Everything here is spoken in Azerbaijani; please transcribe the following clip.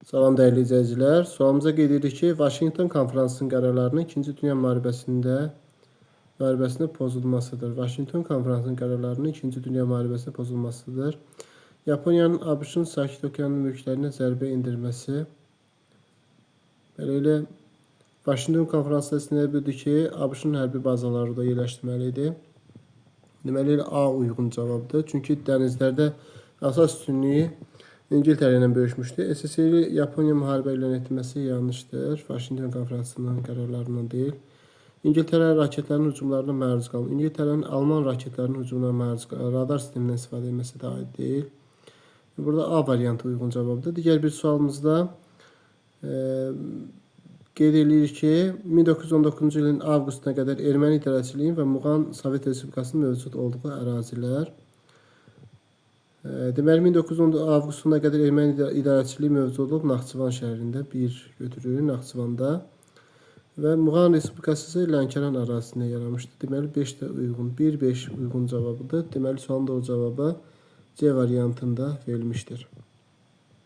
Salam dəyərli izləyicilər. Sualımıza qeyd edirik ki, Vaşinqton konfransının qərarlarının İkinci Dünya müharibəsində pozulmasıdır. Vaşinqton konfransının qərarlarının İkinci Dünya müharibəsində pozulmasıdır. Yaponiyanın ABŞ-ın Sakit Okeanı mülklərinə zərbə endirməsi. Beləliklə Vaşinqton konfransı istənilən budur ki, ABŞ-ın hərbi bazaları da yerləşdirməli idi. Deməli A uyğun cavabdır. Çünki dənizlərdə əsas üstünlüyü İngiltərə ilə bölüşmüşdü. SSR Yaponiya müharibə elan etməsi yanlışdır. Vaşinqton konfransının qərarlarından deyil. İngiltərə raketlərinin hücumlarına məruz qalın. İngiltərənin Alman raketlərinin hücumuna məruz qalın. Radar sistemindən istifadə etməsi də aid deyil. Burada A variantı uyğun cavabdır. Digər bir sualımızda qeyd edilir ki, 1919-cu ilin avqustuna qədər erməni idarəçiliyin və Muğan Sovet Respublikasının mövcud olduğu ərazilər. Deməli 1910 avqustuna qədər erməni idarəçiliyi mövcud olub Naxçıvan şəhərində bir götürülür Naxçıvanda və Muğan Respublikası isə Lənkəran ərazisində yaranmışdı. Deməli 5 də uyğun, 1-5 uyğun cavabıdır. Deməli sualın doğru cavabı C variantında verilmişdir.